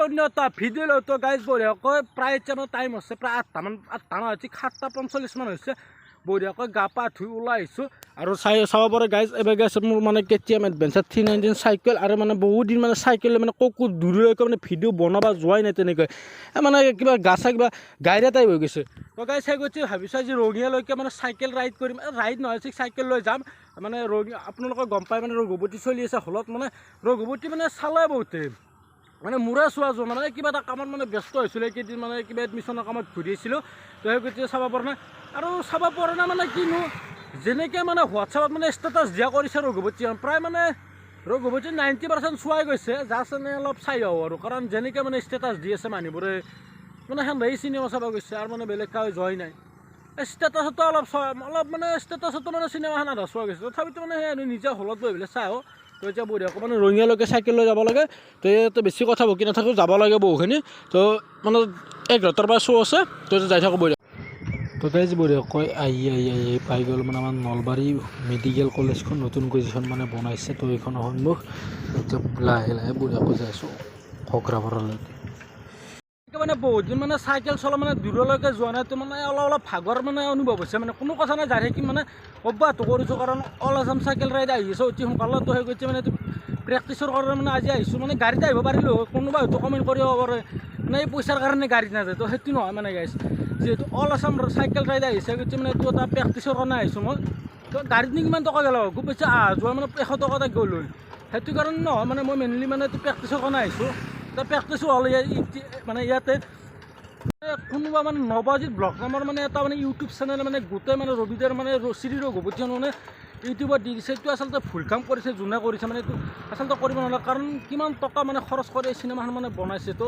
অন্য এটা ভিডিঅ' লৈ। তো গাইজ, বঢ়িয়াকৈ প্ৰায় এতিয়া মানে টাইম হৈছে প্ৰায় 8টামান, 8টা নহয়, ঠিক 7টা 45মান হৈছে। বঢ়িয়াকৈ গা পা ধুই ওলাই আহিছোঁ আৰু চাই চাব পাৰে গাইজ, এবাৰ গাইজ মোৰ মানে কেটিএম এডভেঞ্চাৰ 319 চাইকেল। আৰু মানে বহুত দিন মানে চাইকেল মানে ক'তো দূৰলৈকে মানে ভিডিঅ' বনাব যোৱাই নাই তেনেকৈ। এই মানে কিবা গা চা কিবা গাইৰা টাইপ হৈ গৈছে। তো গাইজ, সেই গৈছে ভাবিছোঁ আজি ৰঙিয়ালৈকে মানে চাইকেল ৰাইড কৰিম। ৰাইড নহয়, ঠিক চাইকেল লৈ যাম। মানে ৰঙিয়া আপোনালোকে গম পাই, মানে ৰঘুপতি চলি আছে হলত। মানে ৰঘুপতি মানে চালে বহুতে, মানে মোৰে চোৱা যোৱা মানে কিবা এটা কামত মানে ব্যস্ত হৈছিলোঁ এইকেইদিন, মানে কিবা এডমিশ্যনৰ কামত ঘূৰি আছিলোঁ। তো সেই গতিকে চাব পৰা নাই। আৰু চাব পৰা নাই মানে কিনো, যেনেকৈ মানে হোৱাটছএপত মানে ষ্টেটাছ দিয়া কৰিছে ৰঘুপতি, প্ৰায় মানে ৰঘুপতি 90% চোৱাই গৈছে। জাষ্ট এনে অলপ চাই আহোঁ আৰু, কাৰণ যেনেকৈ মানে ষ্টেটাছ দি আছে মানুহবোৰে, মানে সেনেকৈ চিনেমা চাব গৈছে আৰু মানে বেলেগ কাৰো যোৱাই নাই। এই ষ্টেটাছতো অলপ চোৱা, অলপ মানে ষ্টেটাছতো মানে চিনেমাখন আধা চোৱা গৈছে। তথাপিতো মানে সেই আৰু নিজে হলত বহি পেলাই চাই আহোঁ। তো এতিয়া বঢ়িয়াকৈ মানে ৰঙিয়ালৈকে চাইকেল লৈ যাব লাগে। তো ইয়াতে বেছি কথা বকি নাথাকোঁ, যাব লাগে বহুখিনি। তো মানে 11টাৰ পৰা শ্ব' আছে, তো যাই থাকোঁ বঢ়িয়া। তো গাইজ, বঢ়িয়াকৈ আহি আহি আহি আহি পাই গ'লো মানে আমাৰ নলবাৰী মেডিকেল কলেজখন, নতুনকৈ যিখন মানে বনাইছে, তো এইখনৰ সন্মুখ। এতিয়া লাহে লাহে বঢ়িয়াকৈ যাই আছোঁ ঘগ্ৰাপাৰালৈকে। মানে বহুত দিন মানে চাইকেল চলা মানে দূৰলৈকে যোৱা নাই, তো মানে অলপ অলপ ভাগৰ মানে অনুভৱ হৈছে। মানে কোনো কথা নাই, যাই থাকিম। মানে অভ্যাসটো কৰিছোঁ, কাৰণ অল আছাম চাইকেল ৰাইড আহি আছে অতি সোনকালে। তো সেই গতিকে মানে প্ৰেক্টিছৰ কাৰণে মানে আজি আহিছোঁ। মানে গাড়ীত আহিব পাৰিলোঁ হয়, কোনোবা হয়তো কমেণ্ট কৰিব পাৰে মানে এই পইচাৰ কাৰণে গাড়ীত নাযায়। তো সেইটো নহয় মানে গাইজ, যিহেতু অল আছাম চাইকেল ৰাইড আহিছে, গতিকে মানে এইটো এটা প্ৰেক্টিছৰ কাৰণে আহিছোঁ মই। তো গাড়ীত নি কিমান টকা গ'ল? খুব বেছি অহা যোৱা মানে 100 টকা এটা গ'ল হয়। সেইটো কাৰণে নহয়, মানে মই মেইনলি মানে এইটো প্ৰেক্টিছৰ কাৰণে আহিছোঁ। তো প্ৰেক্টিছো হ'ল মানে ইয়াতে কোনোবা মানে নৱজিত ব্লগ নামৰ মানে এটা মানে ইউটিউব চেনেল, মানে গোটেই মানে ৰবিদাৰ মানে শ্ৰী ৰঘুপতি মানে ইউটিউবত দি দিছে। এইটো আচলতে ভুল কাম কৰিছে যোনে কৰিছে। মানে এইটো আচলতে কৰিব নালাগে, কাৰণ কিমান টকা মানে খৰচ কৰি এই চিনেমাখন মানে বনাইছে। তো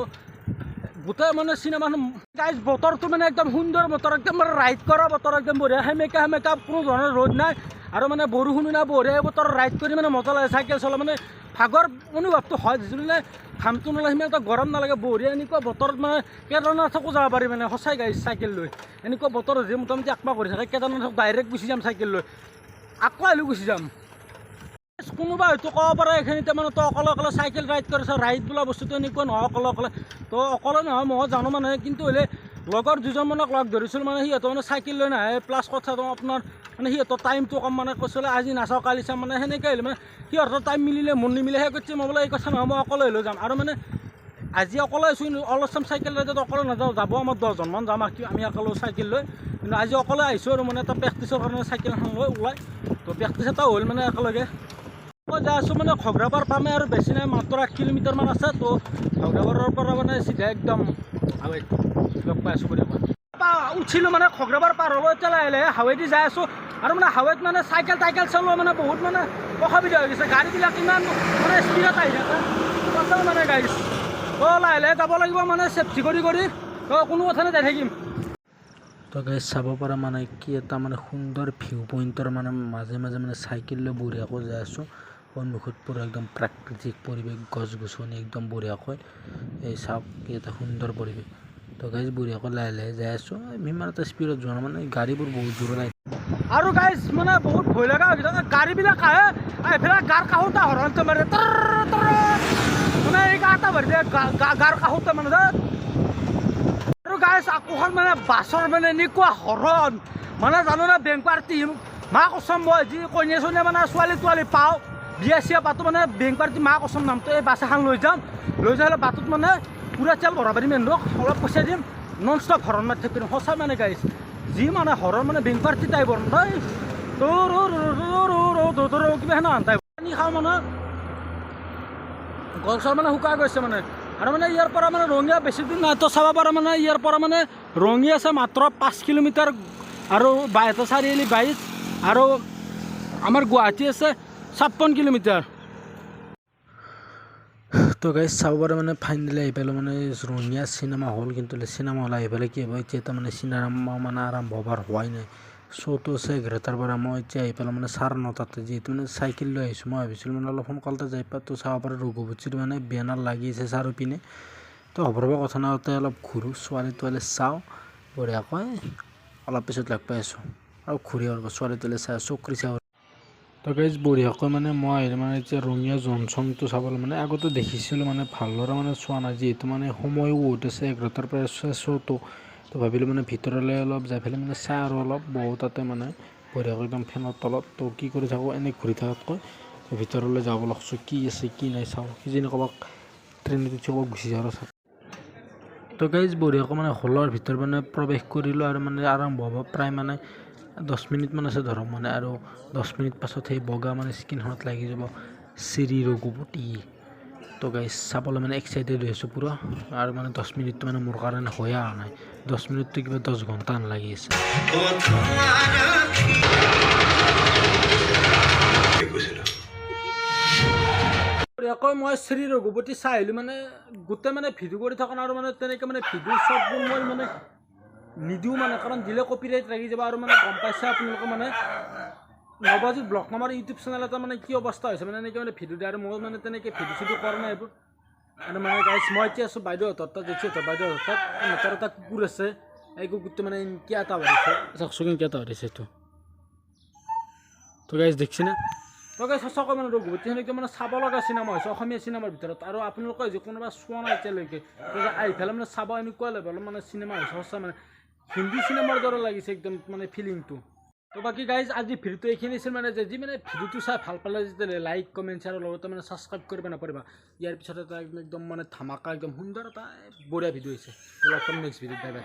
গোটেই মানে চিনেমাখন গাইজ, বতৰটো মানে একদম সুন্দৰ বতৰ, একদম মানে ৰাইড কৰা বতৰ, একদম বঢ়িয়া, সেমেকা সেমেকা, কোনো ধৰণৰ ৰ'দ নাই আৰু মানে বৰষুণো নাই। বঢ়িয়া এই বতৰ ৰাইড কৰি মানে মজা লাগে। চাইকেল চলা মানে ভাগৰ অনুভৱটো হয় যিটো মানে ঘামটো নোলায়, সিমান এটা গৰম নালাগে। বঢ়িয়া এনেকুৱা বতৰত মানে কেদাৰনাথকো যাব পাৰি। মানে সঁচাই গাইজ, চাইকেল লৈ এনেকুৱা বতৰ যে মোটামুটি একমাহ কৰি থাকে, কেদাৰনাথক ডাইৰেক্ট গুচি যাম চাইকেল লৈ, আকৌ আহিলেও গুচি যাম। কোনোবা হয়তো ক'ব পাৰে, এইখিনিতে মানে তই অকলে অকলে চাইকেল ৰাইড কৰিছ, ৰাইড বোলা বস্তুটো এনেকুৱা নহয় অকলে অকলে। তো অকলে নহয়, ময়ো জানো মানে, কিন্তু হ'লে লগৰ দুজনমানক লগ ধৰিছিলোঁ, মানে সিহঁতে মানে চাইকেল লৈ নাহে। প্লাছ কথাটো আপোনাৰ মানে সিহঁতৰ টাইমটো কম, মানে কৈছিলে আজি নাচাওঁ কালি চাম, মানে সেনেকৈ আহিলে মানে সিহঁতৰ টাইম মিলিলে মোৰ নিমিলে। সেই কৰিছে মই বোলে এই কথা নহয়, মই অকলে হ'লেও যাম। আৰু মানে আজি অকলে আছোঁ, কিন্তু অল আছাম চাইকেল ৰাইডত অকলে নাযাওঁ, যাব আমাৰ 10জনমান যাম আমি একেলগে চাইকেল লৈ। কিন্তু আজি অকলে আহিছোঁ আৰু মানে এটা প্ৰেক্টিছৰ কাৰণে চাইকেল এখন লৈ ওলাই। তো প্ৰেক্টিছ এটা হ'ল মানে একেলগে। মই যাই আছোঁ মানে ঘগ্ৰাপাৰ পামে আৰু বেছি নাই, মাত্ৰ 1 কিলোমিটাৰমান আছে। তো ঘগ্ৰাপাৰৰ পৰা মানে চিধা একদম হাৱেত লগ পাই আছোঁ। বুলি উঠিলোঁ মানে ঘগ্ৰাপাৰ পাৰ হ'লো, এতিয়া লাহে লাহে হাৱেদি যাই আছোঁ। আৰু মানে হাৱেত মানে চাইকেল টাইকেল চলোৱা মানে বহুত মানে অসুবিধা হৈ গৈছে, গাড়ীবিলাক ইমান মানে স্পীডত আহি থাকে। সঁচা মানে গাড়ী, তো লাহে লাহে যাব লাগিব মানে চেফটি কৰি কৰি। তো কোনো কথা নাই, যাই থাকিম। তো গাইজ, চাব পৰা মানে কি এটা মানে সুন্দৰ ভিউ পইণ্টৰ মানে মাজে মাজে মানে চাইকেল লৈ বঢ়িয়াকৈ যাই আছোঁ। সন্মুখত পূৰা একদম প্ৰাকৃতিক পৰিৱেশ, গছ গছনি একদম বঢ়িয়াকৈ। এই চাওক, কি এটা সুন্দৰ পৰিৱেশ। তো গাইজ, বঢ়িয়াকৈ লাহে লাহে যাই আছোঁ, ইমান এটা স্পীডত যোৱা নাই, মানে গাড়ীবোৰ বহুত জোৰত আহি আৰু গাইজ, মানে বহুত ভয় লগা হৈ গৈছে। গাড়ীবিলাক আহে, আহি পেলাই গাৰ কাষতে হৰণটো মাৰে, তৰ তৰ, মানে এই এটা ভৰি দিয়ে গাৰ কাষতে মানে ধেৎ। আৰু গাইজ, আকোখন মানে বাছৰ মানে এনেকুৱা হৰণ, মানে জানো না বেংক পাৰ্টি, মা কচম, মই যি কইনা চইনা মানে ছোৱালী তোৱালী পাওঁ, বিয়া চিয়া পাতো, মানে বেংক পাৰ্টি, মা কচম, নামটো এই বাছ এখন লৈ যাম। লৈ যাই বাটত মানে পূৰা তেল ভৰাব দিম এহঁতক, অলপ পইচা দিম, নন ষ্টপ হৰণ মাৰি থাকিম। সঁচা মানে গাইজ, যি মানে হৰণ, মানে বেংক পাৰ্টি টাইপৰ নহয়, কিবা সেনেহেন টাইপ। পানী খাওঁ, মানে গল চল মানে শুকাই গৈছে মানে। আৰু মানে ইয়াৰ পৰা মানে ৰঙিয়া বেছি দূৰ নাই। তো চাব পাৰা, মানে ইয়াৰ পৰা মানে ৰঙিয়া আছে মাত্ৰ 5 কিলোমিটাৰ আৰু বাইহাটা চাৰিআলি 22 আৰু আমাৰ গুৱাহাটী আছে 56 কিলোমিটাৰ। তো গাইজ, চাব পাৰে, মানে ফাইনেলি আহি পালোঁ মানে ৰঙিয়া চিনেমা হল। কিন্তু চিনেমা হল আহি পেলাই কি হ'ব, এতিয়া তাৰমানে চিনেমা মানে আৰম্ভ হ'বৰ হোৱাই নাই। শ্ব'টো আছে 11টাৰ পৰা, মই এতিয়া আহি পালোঁ মানে 9:30তে। যিহেতু মানে চাইকেল লৈ আহিছোঁ, মই ভাবিছিলোঁ মানে অলপ সোনকালতে যাই পাতো। চাব পাৰে, ৰঘুপতিৰ মানে বেনাৰ লাগি আছে চাৰিওপিনে। তো হ'বৰ কথা নাই, অলপ ঘূৰোঁ, ছোৱালী তোৱালী চাওঁ বঢ়িয়াকৈ। অলপ পিছত লগ পাই আছোঁ আৰু ঘূৰি আহিব, ছোৱালী তোৱালী চাই চকৰি চাওঁ। তো গাইজ, বঢ়িয়াকৈ মানে মই আহিলোঁ মানে এতিয়া ৰঙিয়া জংচনটো চাবলৈ। মানে আগতে দেখিছিলোঁ, মানে ভালদৰে মানে চোৱা নাই, যিহেতু মানে সময়ো বহুত আছে, 11টাৰ পৰা আছে শ্ব'টো। তো ভাবিলোঁ মানে ভিতৰলৈ অলপ যাই পেলাই মানে চাই আৰু অলপ বহু তাতে মানে বঢ়িয়াকৈ একদম ফেনৰ তলত। তো কি কৰি থাকোঁ এনেই ঘূৰি থকাতকৈ ভিতৰলৈ যাব লাগছোঁ, কি আছে কি নাই চাওঁ, কিজানি ক'ৰবাত ট্ৰেইনত উঠি ক'ৰবাত গুচি যাওঁ আৰু। তো গাইজ, বঢ়িয়াকৈ মানে হলৰ ভিতৰত মানে প্ৰৱেশ কৰিলোঁ আৰু মানে আৰম্ভ হ'ব প্ৰায় মানে 10 মিনিটমান আছে ধৰক মানে। আৰু 10 মিনিট পাছত সেই বগা মানে স্ক্ৰীণখনত লাগি যাব শ্ৰী ৰঘুপতি। তো গাইজ, চাবলৈ মানে এক্সাইটেড হৈ আছোঁ পূৰা। আৰু মানে 10 মিনিটটো মানে মোৰ কাৰণে হৈয়ে অহা নাই, 10 মিনিটটো কিবা 10 ঘণ্টা লাগি আছে। কৈছিলো। বঢ়িয়াকৈ মই শ্ৰী ৰঘুপতি চাই আহিলোঁ। মানে গোটেই মানে ভিডিঅ' কৰি থকা নাই আৰু মানে তেনেকৈ মানে ভিডিঅ' শ্বটবোৰ মই মানে নিদিওঁ, মানে কাৰণ দিলে কপিৰাইট লাগি যাব। আৰু মানে গম পাইছে আপোনালোকে মানে নৱজিত ব্লগ নামৰ ইউটিউব চেনেল এটা মানে কি অৱস্থা হৈছে, মানে এনেকৈ মানে ভিডিঅ' দিয়ে আৰু মই মানে তেনেকৈ ভিডিঅ' চিডিঅ' কৰা নাই এইবোৰ। আৰু মানে গাইজ, মই এতিয়া আছোঁ বাইদেউহঁতৰ তাত, জেঠীহঁতৰ বাইদেউহঁতৰ তাত। সিহঁতৰ এটা কুকুৰ আছে, এই কুকুৰটো মানে এনেকৈ এটা ধৰিছে, চাওকচোন, কেনেকৈ এটা ধৰিছে এইটো। তো গাইজ, দেখছি না? তো গাইজ, সঁচাকৈ মানে ৰঘুপতিখন একদম মানে চাব লগা চিনেমা হৈছে অসমীয়া চিনেমাৰ ভিতৰত। আৰু আপোনালোকে যদি কোনোবা চোৱা নাই এতিয়ালৈকে, তো আহি পেলাই মানে চাব। এনেকুৱা লেভেলৰ মানে চিনেমা হৈছে, সঁচা মানে হিন্দী চিনেমাৰ দৰে লাগিছে একদম মানে ফিলিংটো। তো বাকী গাইজ, আজি ভিডিঅ'টো এইখিনি আছিল। মানে যে যি মানে ভিডিঅ'টো চাই ভাল পালে যেতিয়া লাইক, কমেণ্ট, শ্বেয়াৰ, লগতে মানে ছাবস্ক্ৰাইব কৰিব নাপাহৰিবা। ইয়াৰ পিছত এটা একদম মানে ধামাকা, একদম সুন্দৰ এটা বঢ়িয়া ভিডিঅ' হৈছে। তো লগ পাম নেক্সট ভিডিঅ'ত, বাই বাই।